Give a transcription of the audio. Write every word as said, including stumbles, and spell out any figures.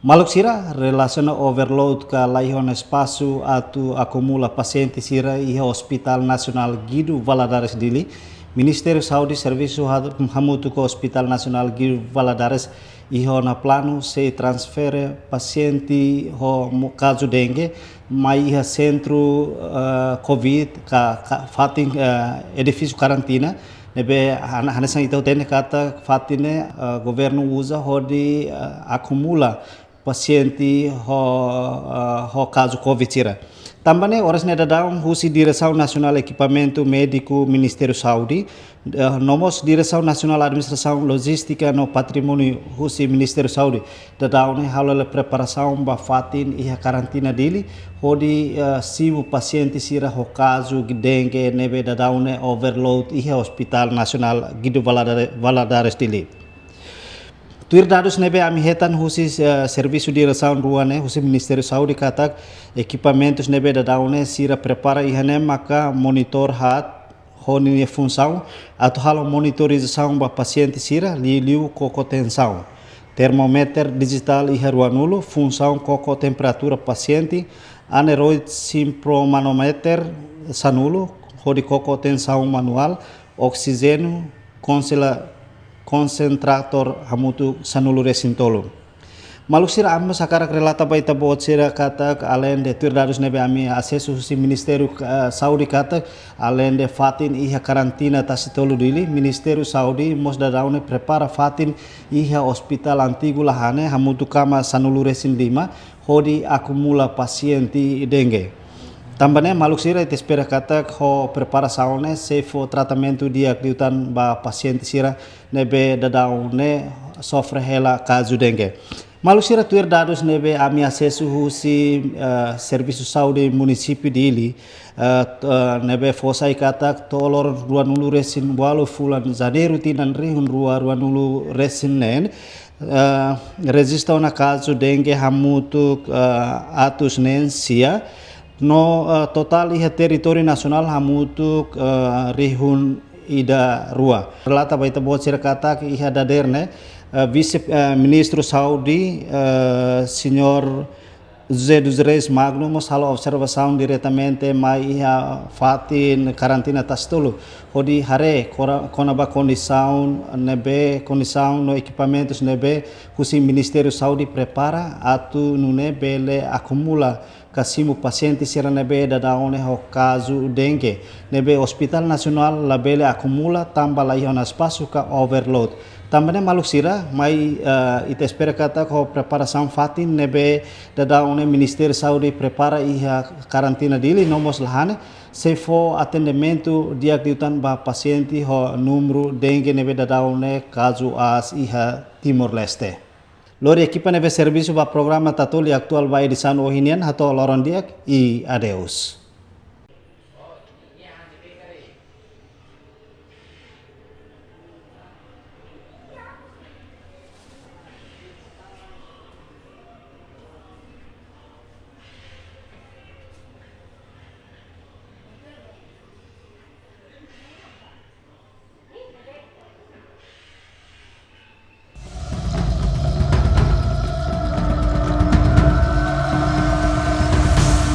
Maluk sira, relasiona overload ka la iha ona espasu atu akumula pasiente sira iha Hospital Nasionál Guido Valadares Dili, Ministériu Saúde servisu ha-, hamutuk ho Hospital Nasionál Guido Valadares iha ona planu sei transfere pasiente ho mo-, kazu dengue mai iha sentru, eh, covid ka, ka fatin, eh, edifísiu karantina, ne'ebé han-, hanesan ita hatene katak fatin ne'e, eh, governu uza hodi, eh, akumula pasiente ho, eh, ho kazu covid sira. Tanba ne'e oras ne'e daudaun husi Diresaun Nasionál Ekipamentu Médiku Ministériu Saúde, eh, no mós Diresaun Nasionál Administrasaun Lojístika no Patrimóniu husi Ministériu Saúde daudaun ne'e halo hela preparasaun ba fatin iha karantina Dili, hodi, eh, simu pasiente sira ho kazu dengue ne'ebé daudaun ne'e overload iha Hospital Nasionál Guido Valada-, Valadares Dili. Tuir dadus ne'ebé ami hetan husi, eh, servisu diresaun rua ne'e, husi Ministériu Saúde katak ekipamentus ne'ebé daudaun ne'e sira prepara iha ne'e maka monitor haat ho ninia funsaun atu halo monitorizasaun ba pasiente sira, liuliu koko tensaun. Termómetru dijitál iha ruanulu, funsaun koko temperatura pasiente, aneroid sinpro-manómetru sanulu, hodi koko tensaun manuál, oksijéniu, konsela-, konsentratór hamutuk sanulu-resin-tolu. Maluk sira, ami mós hakarak relata ba ita-boot sira katak, aleinde tuir dadus ne'ebé ami asesu husi Ministériu, eh, Saúde katak, aleinde fatin iha karantina Tasitolu Dili, Ministériu Saúde mós daudaun ne'e prepara fatin iha ospitál antigu Lahane hamutuk kama sanulu-resin-lima, hodi akumula pasiente dengue. Tanba ne'e maluk sira, ita espera katak ho preparasaun ne'e sei fó tratamentu di'ak liután ba pasiente sira ne'ebé daudaun ne'e sofre hela kazu dengue. Maluk sira, tuir dadus ne'ebé ami asesu husi, eh, Servisu Saúde Munisípiu Dili, eh, t-, eh, ne'ebé fó sai katak to'o loron ruanulu-resin-ualu fulan Janeiru tinan rihun rua ruanulu-resin-neen, eh, rejista ona kazu dengue hamutuk, eh, atus neen sia, no, eh, totál iha territóriu nasionál hamutuk, eh, rihun ida rua. Relata ba ita-boot sira katak iha dadeer ne'e, eh, Vise, eh, Ministru Saúde, eh, Señór José dos Reis Magno mós halo observasaun diretamente mai iha fatin karantina Tasitolu, hodi haree kora-, kona-ba kondisaun ne'ebé, kondisaun no ekipamentus ne'ebé husi Ministériu Saúde prepara atu nune'e bele akumula ka simu pasiente sira ne'ebé daudaun ne'e ho kazu dengue, ne'ebé Ospitál Nasionál labele akumula tanba la iha ona espasu ka overload. Tanba ne'e maluk sira, mai, eh, ita espera katak ho preparasaun fatin ne'ebé daudaun ne'e Ministériu Saúde prepara iha karantina Dili no mós Lahane, sei fó atendimentu di'ak liután ba pasiente ho númeru dengue ne'ebé daudaun ne'e kazu aas iha Timor-Leste. Lori ekipa ne'ebé servisu ba programa Tatoli Atuál ba edisaun ohin nian, hato'o loron di'ak i adeus.